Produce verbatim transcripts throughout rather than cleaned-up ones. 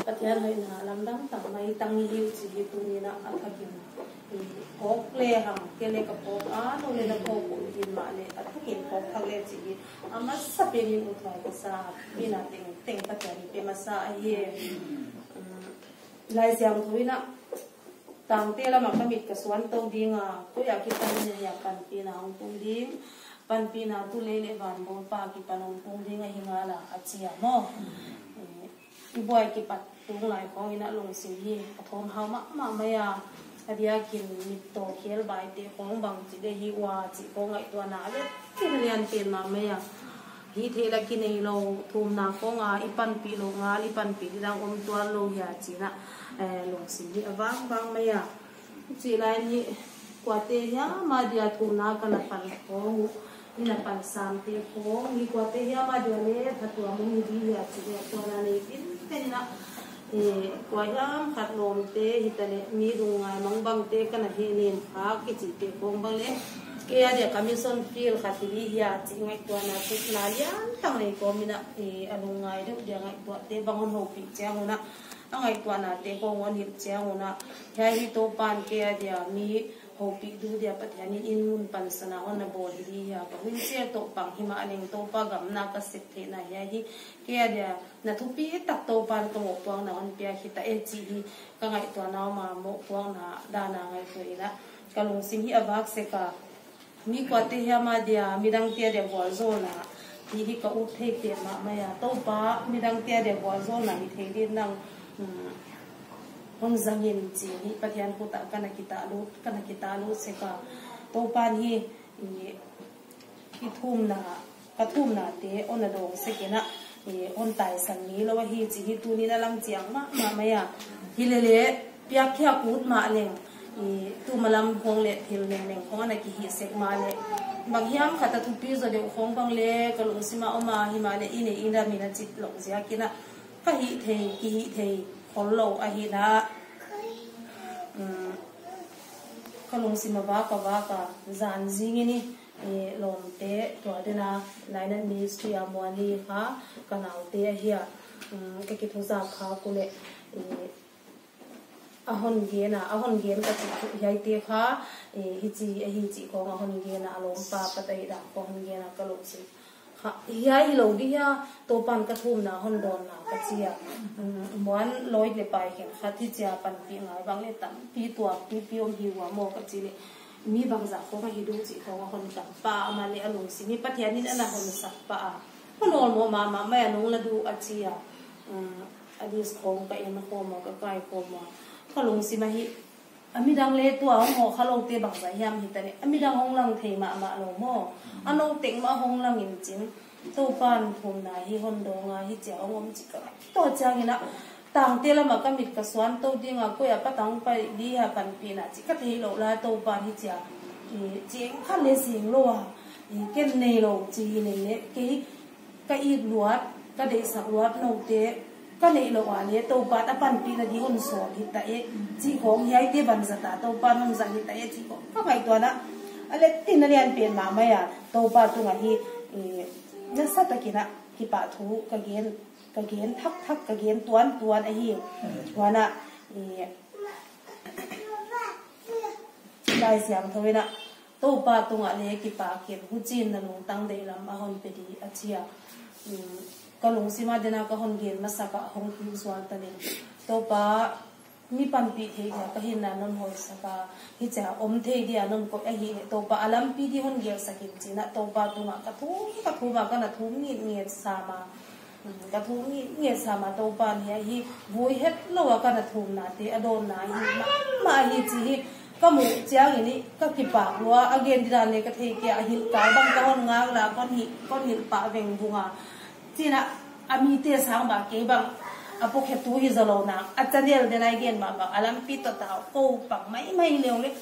Pathian hoihna lamdang tak mai tang i hi uh chih hi tuni'n a thakin, i phawk lehang, kei leng ka phawk a, nou leng na phawk uh himahleh a thakin phawk thak leh chih hi a masapen in uthuai ka sa, mi na tengteng Pathian i pe masa ahi. Um, Laisiangthou in a, tangte lam a ka mit ka suan tou ding a, koi a kipan in a hia panpihna hong tung ding, panpihna tu lei leh van bawl pa kipan hong tung ding ahi ngal a, a chi a maw. Eh, i buai kipat tung lai khawng in a lungsim hi a thawm hau mahmah mai a, a diakin mit tawh khel baite khawng bang chi leh hi ua chih khawng ngaihtuahna a leh tin lian pen mahmah a. Hihtheih lak i nei lou, thumna khawng a i panpih lou ngal, i panpih ding dang om tuan lou hia chih in a, eh, lungsim hi a vangvang mai a. Chih lai in kuate hiam a dia thumna ka na pan khawng uh, i na pan samte khawng, mi kuate hiam a dia leh phatuam om hi di hia chih leh tuanna nei tinten in a, eh, kua hiam khat lawmte hitaleh mi lungngai mangbangte ka na hehnem khak i chihte khawng bang leh, kei a dia ka mission field khat hi di hia chih ngaihtuahna, tupna lian tak nei kawm in a, eh, a lungngai deuh dia ngaihtuahte bang hon houpih chiang un a, a ngaihtuahnate khawng hon hilh chiang un a, hiai hi Toupa'n kei a dia mi houpih duh dia Pathian in inn mun pansan a hon na bawl hi di hia, ka wheelchair toh pang himahleng Toupa gam na ka sep theihna hiai hi kei a dia na thupi tak Toupa'n ka mohpuakna hon piak hi ta e chih hi ka ngaihtuahna a, mohpuakna dan a ngaihtuah in a, ka lungsim hi a vak sek a. Mi kuate hiam a dia, midangte a dia vualzawlna hi hi ka ut thei pen mahmah a. Toupa, midangte a dia vualzawlna hi thei ding nang, um, hon zang in chih hi Pathian khut ah ka na kitalut, ka na kitalut sek a. Toupa'n hi, i, i thumna, ka thumnate hon na dawng sek in a, i, hon taisan mi lou ahi chih hi tuni'n a lang chiang mahmah mai a. Hilele, piak khiak ut mahleng, i, tu malam khawng leh thil nengneng khawng a na kihih sek mahleh, bang hiam khat a thupi zaw deuh khawng bang leh ka lungsim a om a, himahleh i neih in a min a chit lou ziak in a, ka hih thei, kihih thei khol lou ahi na. Um, ka lungsim a vak a vak a, zan zing in i, i, lawmte, tua dena Lainat Ministry a Muani kha, ka naute ahi a, um, ka kithuzak khak uleh, i, a hon gen a, a hon gen ka chih chu hiaite kha, eh, hichi, ahi chih khawng a hon gen a, a lawmpa ka tai dan khawng hon gen a, ka lungsim kha, hiai hilou di hia, Toupa'n ka thumna hon dawnna ka chi a. Mm, Muan Lloyd leh pai khenkhat hichia panpih ngai bang leh tampi tuak, pipi om hi ua maw ka chi leh. Mi bangzah khawng ahi di uh chih khawng a hon tam pah a, amah leh a lungsim hi Pathian in a na hon sak pah a. Hon awlmoh mahmah mai a, nung la di uh a chi a. Mm, a list khawng ka en khawm ua, ka kai khawm ua. Ka lungsim a hi, a midang leh tua hong hawh kha loute bangzah hiam hitaleh, a midang hong lang thei mahmah lou maw. A nou teng mah hong lang in chin. Toupa'n thumna hi hon dawng a, hichia hong om chih ka, tua chiang in a, tangte lam a ka mit ka suan tou ding a, koi a pat a hong pai di hia panpihna chih ka theih lou lai, Toupa'n hichia, i, ching khat leh sing lou a, i, ken nei lou chih hi nei leh, kei ka it luat, ka deihsak luat noute, ka neih lou a leh, Toupa'n a panpihna di hon sawl hita e, chih khawng hiaite bangzah ta, Toupa'n hon zang hita e, chih khawng ka ngaihtuahna a leh tin a lian pen mahmah a, Toupa tung a hi, i, nasa tak in a kipahthu ka gen, ka gen thakthak, ka gen tuantuan ahi. Huan a, i, Laisiangthou in a, Toupa tung a leh kipak in, huchi'n na lungtang deih lam a hon pe di a chi a. Um, ka lungsim a dena ka hon gen masak a hong kisual ta leh, Toupa, mi panpih thei dia ka hinna non hoihsak a, hichia om thei dia non koih ahihleh, Toupa a lampi di hon gelhsak in chi'n a, Toupa tung a ka thum, ka thum a ka na thum ngitnget sam a. Ka thum ngitnget sam a, Toupa'n hiai hi vui hetlou a ka na thumnate a dawnna hi mahmah hi chih hi ka muh chiang in i ka kipak lua, a gen di dan leh ka thei kei a, hilh kal bang ka hon ngak la, kon hi, kon hilh pah vengvung a. Chi'n a, a mite sang bang kei bang a pawtkhetu hi zaw lou nang, a channel dena i gen mah bang a lampi toh tau kou pang maimai leh leh.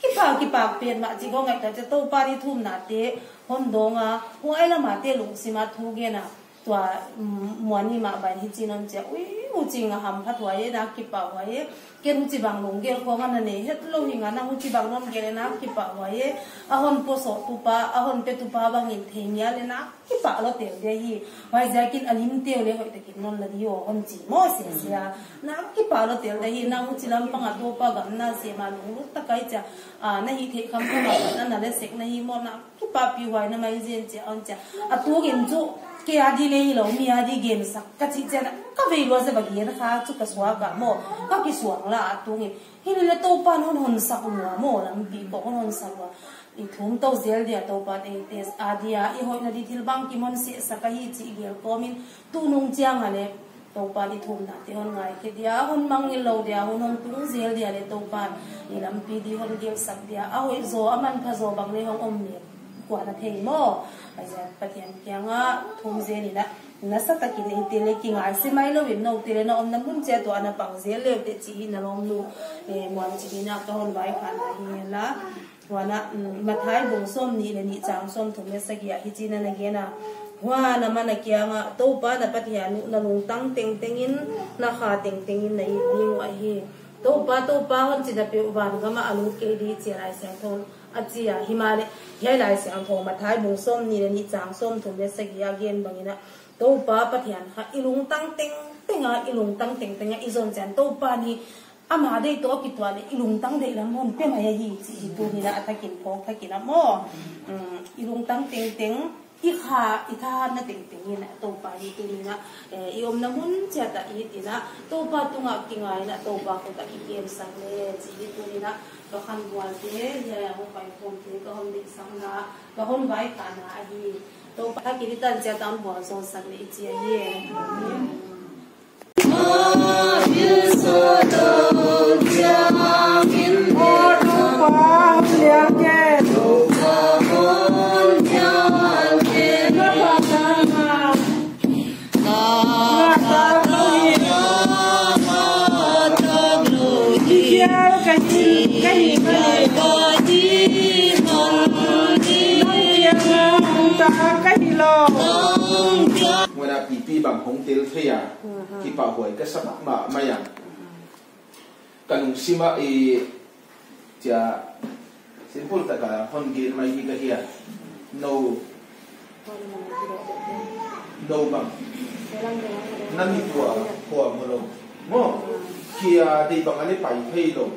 Kipak, kipak pen mah chih khawng ngaihtuah chiang, Toupa'n i thumnate hon dawng a, huai lam a te lungsim a thu gen a, tua, mm, Muani mah bang hichi'n hon chi a, ui, Huchi nga hamphathuai e, na kipahhuai e. Ken huchibang lunggel khong ana nei hetlou hi nga, na huchibang non gel e, na kipahhuai e. A hon posohtu pa, a hon petu pa bangin thei ngial e, na kipah lou tel dia hi. Huaiziakin a lim teu le hoihtakin non la di aw hon chi maw sese a. Na kipah lou tel dia hi, na huchi lampang a Toupa gam na sem a lunglut tak a i chia. A, na hihtheih khamkham a, na na le sek na hi maw, na kipahpihhuai na mai zen chia, hon chia. A tungin chu, kei a di le hilou, mi a di gensak ka chih chiang a, ka vei lua zel bang gen kha chu ka suak a maw, ka kisuang la a tungin. Hilele Toupa'n hon honsak lua maw, lampi kawk hon honsak lua. I thum tou zel dia Toupa'n eite a dia, i hoihna di thil bangkim hon sehsak ahi chih gel kawmin, tunung chiang a le Toupa'n i thumnate hon ngaikhe dia, hon mangngilh lou dia, hun hon tung zel dia le Toupa'n i lampi di hon gelsak dia, a hoih zaw, a manpha zaw bang le hong om ni, kua'n a thei maw. Huaiziak Pathian kiang a thum zel in a, nasatakin eite le kingaihsia mai lou in, noute le na omna mun chiat uah na pang zel le uh teh chih hi na lawmnu, eh, Muanching in a ka hon vaikhakna hi la. Huan a, mm, Matthai bung sawmnih le nih chang sawmthum le sagih ah hichi'n a na gen a. Huan aman a kiang ah, Toupa na Pathian uh na lungtang tengteng in, na kha tengteng in na it ding uh ahi. Toupa, Toupa hon chih na peuh van gam ah a lut kei di chi a Laisiangthou in a chi a. Himahleh, hiai Laisiangthou Matthai bung sawmnih le nih chang sawmthum le sagih a gen bangin a, Toupa Pathian kha i lungtang tengteng a, i lungtang tengteng a i zon chiang Toupa'n hi ama deih toh kituak le i lungtang deih lam hon pe mai ahi chih hi tuni'n a, a thakin phawk thakin a maw. Mm, i lungtang tengteng, i kha, i thahatna tengteng in a Toupa hi tuni'n a, eh, i omna mun chiat ah i hi tin a, Toupa tungah kingai in a, Toupa khut ah kikemsak le chih hi tuni'n a, ka khanbualte, hiai a hong paikhawmte, ka hon deihsakna, ka hon vaikhakna ahi. Toupa thakin i tan chiat a hon vualzawlsak le i chi ahi. Huan a pipi bang hong tel thei a, kipahhuai ka sa mahmah mai a. Ka lungsim ah i chia simple taka hon gen mai hi ka hi a. No, no bang. Na mi tua, tua mo lo. Mo, kia dei bang a le pai thei lou.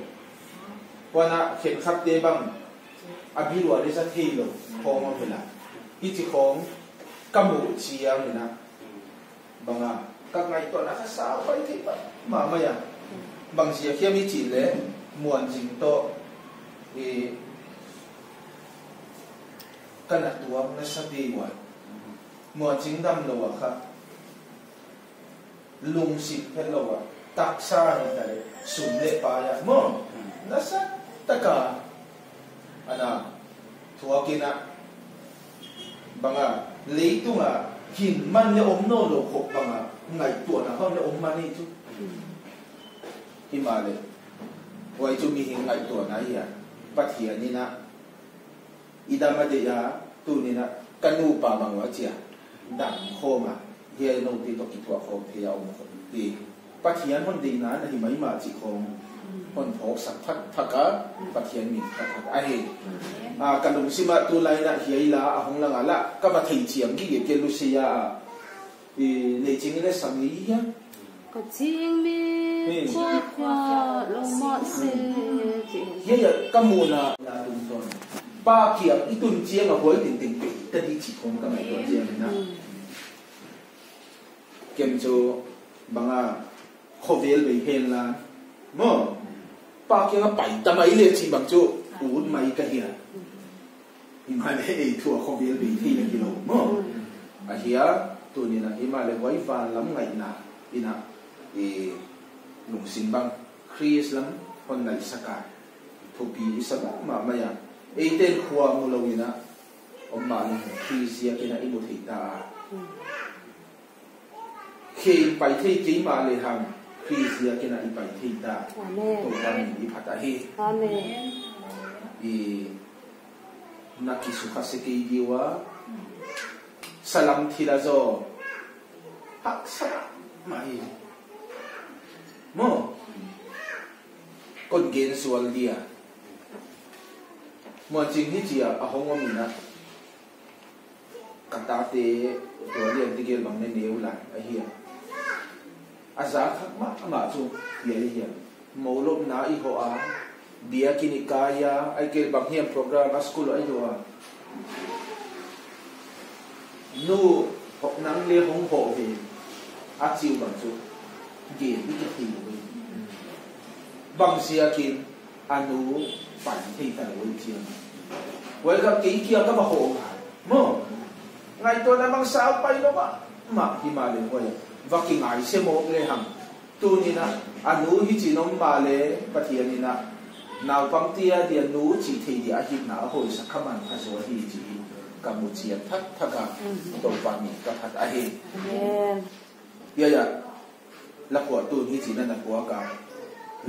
Huan a khenkhatte bang, a bill uah le za thei lou, khawng om hi la. Hichi khawng, ka muh chiang in a. Bang a, ka ngaihtuahna kha sa pai thei mahmah mai a. Bang ziak hiam i chih leh, Muanching toh, eh, ka na tuak na sa di ua. Muanching damlou a kha. Lungsim phet lou a, taksa hi ta le, sum le pai a, maw. Nasataka, ana, thuak in a, bang a, leitung a, hinman le om nawnlou khop bang a, ngaihtuahna bang le om man hi chu. Himahleh, huai chu mihing ngaihtuahna hi a, Pathian in a, i dam a deih a, tuni'n a, ka nupa bang ua chia, dam khawng a, hiai noute toh kithuah khawm thei a om khawm di. Pathian hon deihna na hi maimah chih khawng, hon phawksak thakthak a, Pathian min thakthak ahi. A, ka lungsim ah tulai in a hiai la, a hong lang a la, ka va thei chiang gige ke Lucia a, I, nei ching in a sam ni hia? Ka ching mi, hmm, khua khua, lou mah se, chih. Hia, hia, ka muhna, na tungtawn. Pa kiang i tun chiang a huai tengteng pe, ka di chih khawng ka ngaihtuah chiang in a. Hmm. Ken chu, bang a, khovel bei hen la. Maw, pa kiang a pai ta mai le chih bang chu, ut mai ka hi a. Himahleh ei thu a khovel bei thei na kilou maw. Ahia, tuni'n a himahleh huai van lam ngaihna in a, i lungsim bang Khrist lam hon ngaihsak a, thupi i sa mahmah mai a. Eite'n khua mu lou in a, om mahleh Khrist ziak in a i mu thei ta a. Khe in pai thei kei mahleh hang, Khrist ziak in a i pai thei ta. Amen. Toupa min i phat ahi. Amen. I na kisukha se kei di ua. Salam thil a zaw. Haksa mai. Maw, kon gen sual dia. Muanching hichia a hong om in a, ka tate tua lian tegel bang ne neu lai ahi a. A za khak mahmah chu hiai ahi a. Moulopna i hoh a, biakin i kai a, ahihkeileh bang hiam program a school a i hoh a. Nu, nang leng hong hoh ve, a chi uh bang chu gen i kithei lou ve. Bang ziakin a nu pai thei ta lou ve chia. Welcome, kei kia ka va hoh ngal. Maw, ngaihtuahna bang sa pai lou mahmah himahleh huai va kingai se mawk lehang. Tuni'n a, a nu hichi'n om mahleh Pathian in a, naupangte adia nu chih thei dia a hihna a hoihsak kha man kha zaw hi chih ka mu chiat thakthak a, Toupa min ka phat ahi. Amen. Hiai a, la phuahtu'n hichi'n a na phuak a.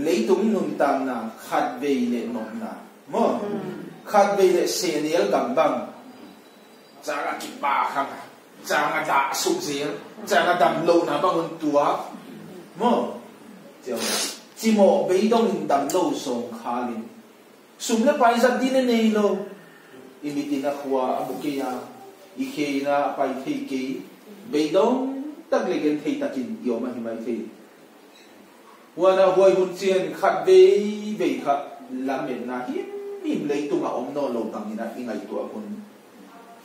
Leitung nuntakna khatvei leh nopna. Maw? Khatvei leh sehnel gam bang. Chang a kipak khang a, chang a dah suk zel, chang a damlouhna bang hon tuak. Maw? Chimoh beidong in damlou zawng khal in. Sum leh pai zat di leng neilou. I mit in a khua a mu kei a, i khe in a pai thei kei. Beidong tak leh genthei takin i om ahi maithei. Huan a huai hun chiang khat veivei kha lametna himhim leitung a om nawnlou bangin a i ngaihtuah hun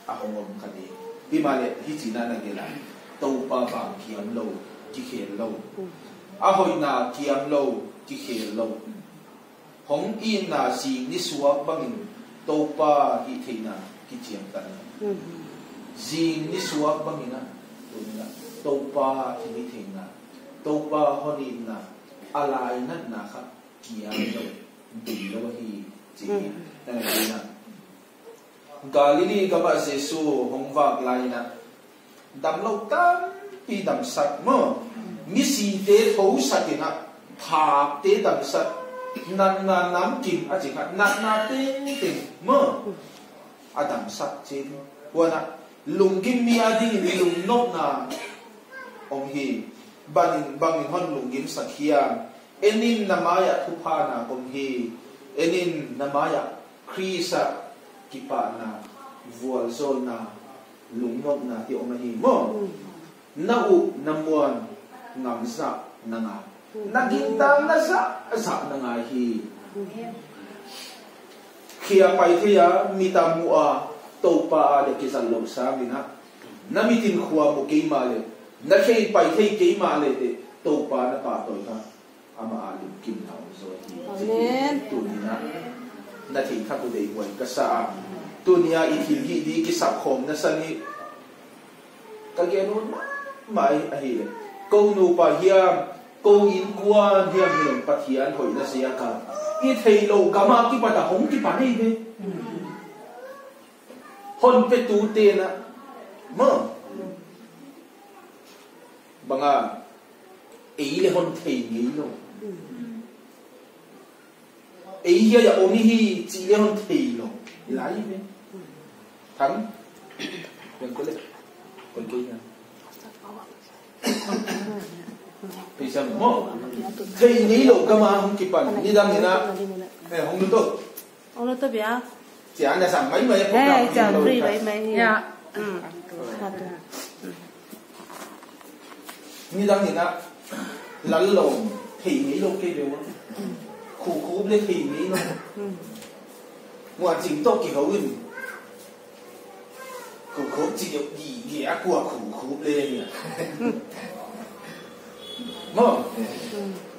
a hong om kha di. Himahleh hichi'n a na gelh a, Toupa vang kiamlou, kikhellou. A hoihna kiamlou, kikhellou. Hong itna zing nisuak bangin Toupa hihtheihna kichiamtang. Zing nisuak bangin a, tuni'n a, Toupa hihtheihna, Toupa hon itna, a lainatna kha kiamlou, deilou hi, chi. Tang a, Galili gam ah Jesu hong vak lai in a, damlou tampi damsak maw. Misite thousak in a, thakte damsak. Natna namkim a chi kha, natna tengteng maw. A damsak chin. Huan a, lunggim mi adingin lungnopna om hi. Bangin, bangin hon lunggimsak hiam. En in, na mai ah thupha na om hi. En in, na mai ah Khrist ah kipahna, vualzawlna, lungnopna te om ahi maw. Na up na muan ngam zah na ngai. Na gintak na zahzah na ngai hi. Khia pai thei a, mit a mu a, Toupa a leh kizang lou sangin a, na mit in khua mu kei mahleh, na khe in pai thei kei mahleh teh, Toupa na pahtawi kha. Amah a lungkimna om zaw hi. Amen. Tuni'n a, na theih thak uh deihhuai ka sa a. Tuni'n a i thilhih di kisapkhawmna sang hi. Ka gen ut mahmah ahi leh, kou nupa hiam, kou innkuan hiam hilou, Pathian hoihna ziak a i theihlouh gam a kipat a hong kipan ei ve. Hon petute'n a, maw. Bang a, ei leng hon thei ngeilou. Ei hiai a om hi chih leng hon theilou. Lai ve. Thang. Yang ko le. Ko ko ya. Pisa mo. Thei ngeilou gam a hong kipan. Nidang in a. Eh, hong lut o. Hong lut o bia. Chiang na sang mai mai. Eh, program chiang ni lo free ka. Mai mai ni. Ya. Mm. Satu. Nidang in a, lal lawm thei ngeilou kei ve ua. Khukhup leng thei ngeilou. Muanching toh kihou in. Khukhup chi deuh gige a kua khukhup leng nia. Maw.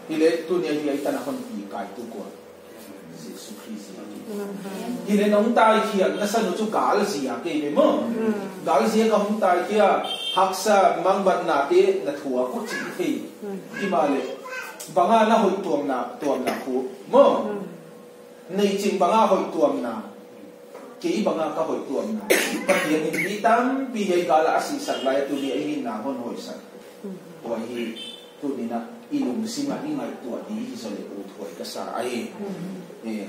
Hileh tuni'n hiai tan a hon pi kai tu kua. Jesu Khrist. Hileh nong taikhia na sa nu chu gal zia kei ve maw. Gal zia ka hong taikhia, haksa mangbatna te na thuak uh chih thei. Himahleh, bang a na hoih tuamna, tuamna khu maw. Neih ching bang a hoih tuamna. Kei bang a ka hoih tuamna. Pathian in mi tampi hiai gal a a sihsak lai a tuni'n a i hinna hon hoihsak. Huai hi tuni'n a i lungsim a i ngaihtuah di hi zaw leh uthuai ka sa ahi. Eh.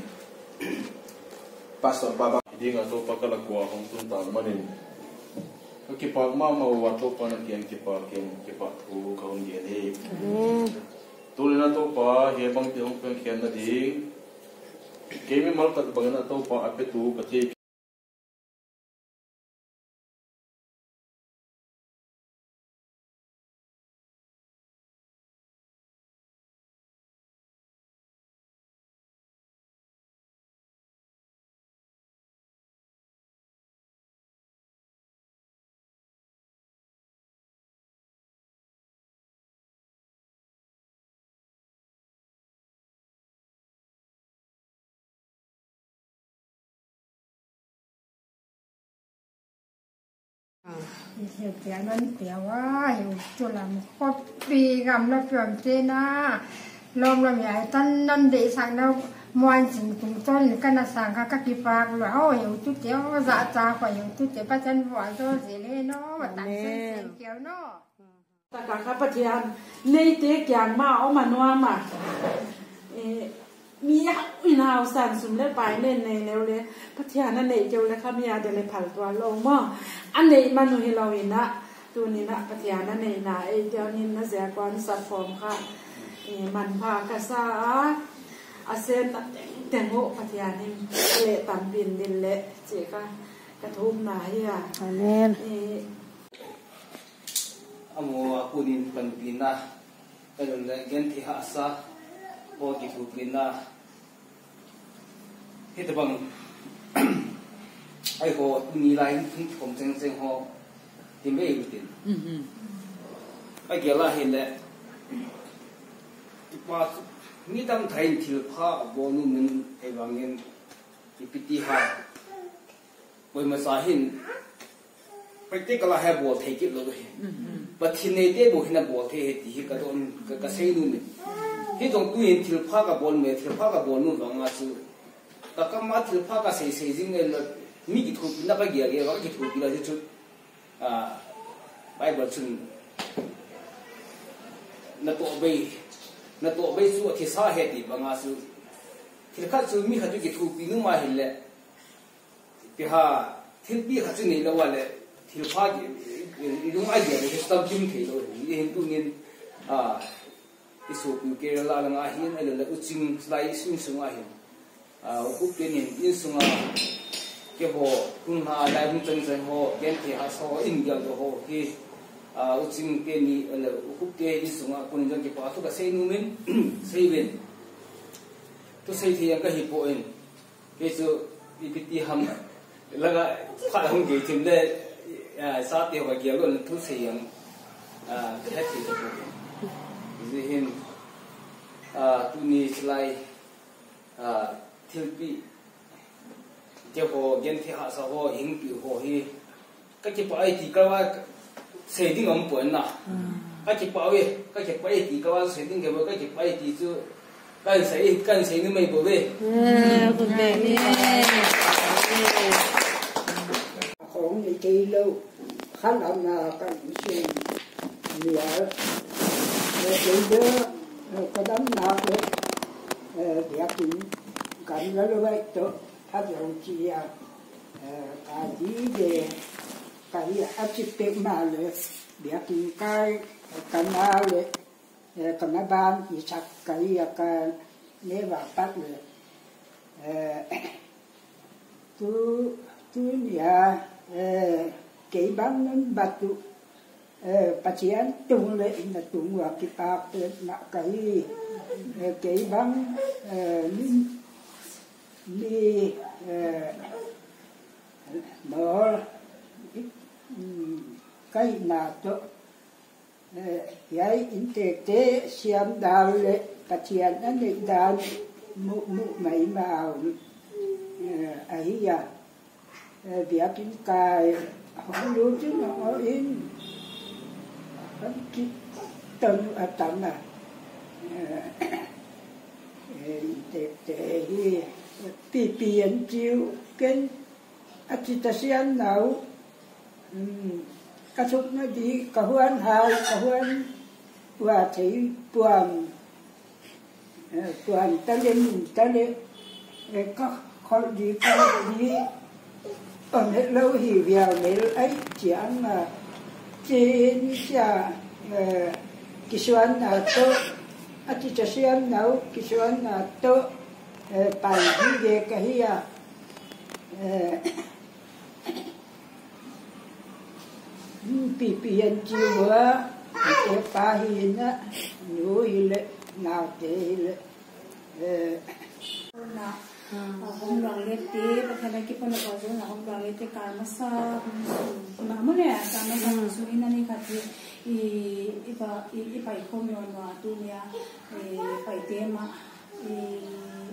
Pastor pa bang. Ding a Toupa ka lak ua hong tun tak manin. Ka kipak mahmah ua Toupa na kiang kipak in kipahthu ka hon gen hi. Amen. Tulin a Toupa, hiai bangte hong piankhiatna ding, kei mimal tak bangin a Toupa a petu ka thei. Hiai te nan te wa, hiai tu lam khop pi gam la piam te na. Lawm lawm hiai tan nan deihsakna muan sing tungtawn in ka na sang kha ka kipak lua. Aw, hiai tu te, aw, zahtak khua hiai tu te, Pathian vualzawl zel hen aw, ma tan sen sen kiau aw. Taka kha Pathian neite kiang mah om a nuam a. Eh, mi hauin hausan sum leh pai nen nei leh leh Pathian a neih kei uleh kha mi a dia leh phal tuan lou maw. A neih man uh hilou in a, tuni'n a Pathian a neihna eite hon hinna ziak un sa fawm kha, eh, manpha ka sa a. A semna tengteng uh Pathian in leh tampi'n ding leh chih kha ka thumna hi a. Amen. Eh, Amah a kunin panpihna, ka lung leh genthei hahsa, aw kithupina. Hitabang, ai ho, tuni lai in thum thom cheng cheng ho, tin vei utin. Mhm. A gel a hileh, i pa, mi tam thei in thil pha a bawl nuam in, ei bangin, i piti ha. Poimoh sa hin, practical a hi bawl thei kei lou hi. Mhm. Pathian neite bou hin a bawl thei hi ti hi ka dawn, ka, ka sei nuam in. Hi zong tu hin thil pha ka bawl nuam, thil pha ka bawl nuam vang a chu. Ka kam a thil pha ka sei sei zing e la, mi kithupina ka gel gel, ka kithupi la hi chu. Ah, Bible chun na tawh bei, na tawh bei chu a thisa hi ti bang a chu. Thil khat chu mi khat chu kithupi nuam a hileh. Pi ha, thilpi khat chu nei lou a leh, thil pha ki, i, i, i lung a dia leh, hi stam kim thei lou, i hin tuni'n, ah, i sopi Kerala lang a hin, a leh U Ching lai innsung a hin. Ah, U Khup te'n innsung a, kei ho, hun ha, lai hun chang chang ho, genthei hahsa ho, in gel dou ho, hi, ah, U Ching te'n, a leh U Khup te innsung a, kunin zong kipahthu ka sei nuam in, sei ven. Tu sei thei ang ka hi poi. Kei chu i piti ham, langa pha hong kei thim leh, ah, sa te ho ka gel lou in thu sei ang, ah, ka het thei ka pu. Zi hin, ah, tuni chilai, ah, thilpi, kei ho, genthei hahsa ho, hingpi ho hi, ka kipah e ti ka va sei ding om poi na. Hmm. Ka kipah e, ka kipah e ti ka va sei ding ka va ka kipah e ti chu kan sei, kan sei ni mai bo ve. Eh, bu ve ni. Khong ni kei lou, khan am na kan sei ni a. Ni kei lou, ka dam na ko, eh, dia kin kan la lou vai to, ha jong chi a. Eh, ka di de, ka di a chi pek ma leh, biakin kai, ka na leh, eh, ka na ban i sak ka di a ka ne va pat leh. Eh, tu, tuni a, eh, kei bang nun bat tu, eh, Pathian tung leh na tung ua kipak leh na ka di, eh, kei bang, eh, nun, ni, eh, Maw, mm, ka hihna toh, eh, hiai inntekte siam dan leh Pathian a neih dan muh, muh maimah, eh, ahi a. Eh, biakin kai hong lut in hong in, hong kik ton a tam a. Eh, eh, inntekte hi, pipi an chiu ken, a chi ta sian nau, um, ka suk na di, ka huan hai, ka huan ua thei puan, eh, puan ta leh, mun ta leh, eh, ka khol di, ka di, om het lou hi viau mel ai chiang a, chin sia, eh, kisuan na toh, A teacher siam nau kisuanna toh, eh, pai hi ve ka hi a. Eh, pi pi an chi ua, te pa hi na, nu hi le, nau te hi le. Eh. Na, ah, hong luang le te, Pathian a kipan a pa zo na hong luang le te kal masa, hong su, ma mo le, kal masa hong su ina ni khat hi, i, i pa, i, i pai khawm nawn nua tu nia, eh, pai te mah, eh,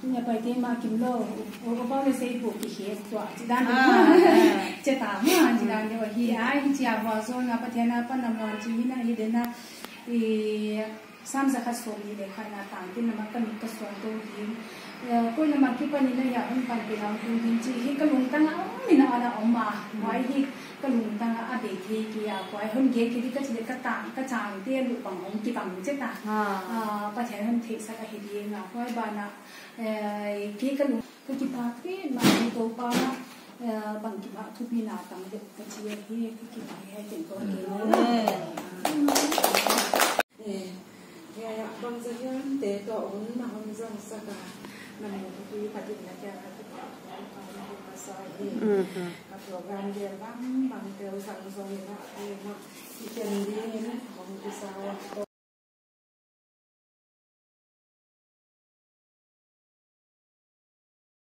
tu nia pai te mah kim lou, o, o, o, pa le sei bu ki he tua, chi dan. Ah, ah. Che ta mah, chi dan deuh hi, ai, hi chia hua zo na Pathian a pan a muan chi hi na hi de na, eh, Sam zakhat sawmnih le khat na tang tin lam ah ka mit ka suan tou ding. Eh, koi lam ah kipan in a hia hon panpih na hon tung ding chi hi ka lungtang ah om in a ana om a. Huai hi ka lungtang ah a bei thei kei a. Huai hon gen kei di ka chi leh ka tang, ka chang te lupang hong kibang chet a. Ah. Ah, Pathian hon theihsak ahi ding a. Huai ban ah, eh, kei ka lung Ka kipak petmah hi Toupa na, eh, bangkim ah thupina tang deuh ka chi hi, ka kipak hi, teng ko ke. Amen. Eh, ya, ya, bangzah hiam te toh hun na hon zang sak a, na mupi khat in na kia ka kipak, ka kipak masa hi. Mhm. Ka program dia bang, bang te zang zong na, eh, ma, i ken ding in, hong kisa.